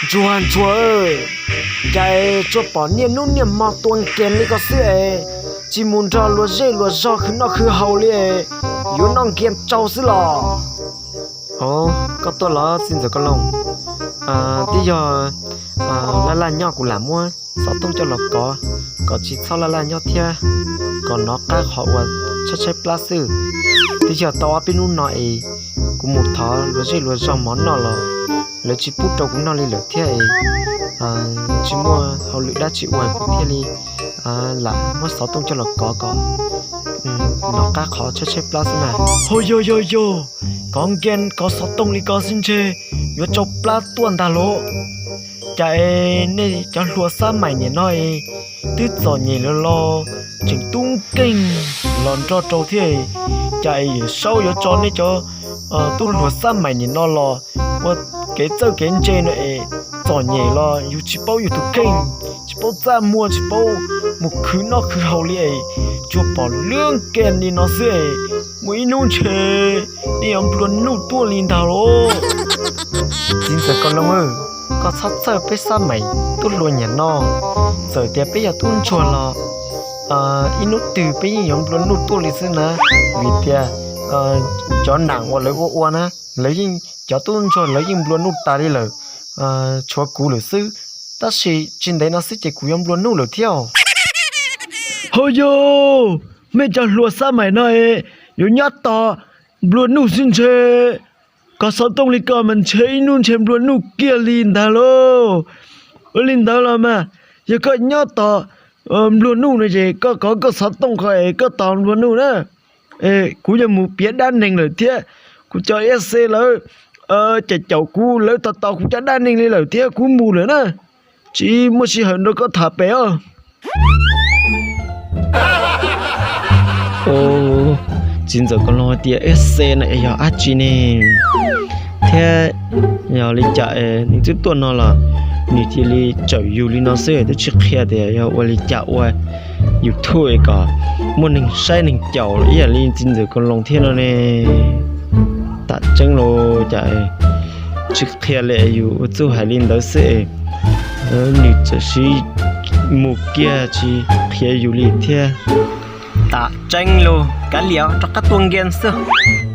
Ntsuag ntsuag, cas es tsuas pom niaj hnub niaj hmo tua nkees li ko xwb es tsis mus nrog luag zej luag zog khwv noj khwv haus li, yuav noj nkees tsau xwb los? Os, koj tuaj los txiv ntxawm Koj Loo? Twb yog laj laj nyob kuv lam muab xov tooj coj los kov kom tsis txhob laj laj nyob thiab kom hnov qab qhov uas tshaib tshaib plab xwb. Twb yog tau ob peb hnub no es kuv mus thov luag zej luag zog mov noj los lawv tsis pub rau kuv noj li lawm thiab es tsis muaj hauj lwm dab tsi ua kuv thiaj li lam muab xov tooj coj los kov kom hnov qab qhov tshaib tshaib plab xwb na. Ho yog yog yog, kov nkees kov xov tooj li ko xwb ntshe yuav tsau plab tuaj ntag lauj. Cas es nej cov hluas Xab Mais niam no es twb txom nyem lawm los tseem tub nkeeg los nrog rau thiab. Cas es Yawm Saub yuav tso nej cov tub hluas Xab Mais niam no los ua kev txawj kev ntse no es txom nyem los yus tsis paub yus tus kheej, tsis paub txaj muag, tsis paub mus khwv noj khwv haus li es tsuas pom lub nkees li no xwb es muaj ib hnub ntshe nej yuav nplua nuj tuaj li ntag lauj. Txiv ntxawm Koj Loo, koj txhob txhawj peb Xab Mais tub hluas niam no. Txawm tias peb yog tub ntsuag los ib hnub twg peb yeej yuav nplua nuj tuaj li xwb na, vim tias cov nam uas lawv ua ua na, lawv yeej, cov tub ntsuag lawv yeej nplua nuj tas li lawm, tshuav kuv lawm xwb. Tab sis tsis ntev no xwb ces kuv yuav nplua nuj lawm thiab. Ho yog, mej cov hluas Xab Mais no es yuav nyob tos nplua nuj xwb ntshe. Kov xov tooj li ko mas ntshe ib hnub ntshe nplua nuj kiag li ntag lauj. Ua li ntawd los mas yog koj nyob tos nplua nuj no ces koj kov koj xov tooj qhov es koj tos nplua nuj na. Kuv yuav mus piav dab neeg lawm thiab, kuv cov F C lawv caum caum kuv, lawv tos tos kuv cov dab neeg li lawm thiab, kuv mus lawm na, tsis muaj sij hawm nrog koj tham pem os. Txiv ntxawm Koj Loo hais tias F C no yog dab tsi ne? Thiab yog li cas nws twb tuaj no los nws cia li caum yus li no xwb, twb tsis qhia tias yog ua li cas ua YouTube kom muaj neeg saib neeg caum ib yam li txiv ntxawm Koj Loo thiab no ne? Tam tseeb los cas tsis qhia li, yus ua txuj hais li ntawd xwb, nws txawm sim mus kiag tsis qhia yus li thiab. Tam tseeb los kav liam, rov qab tua nkees xwb.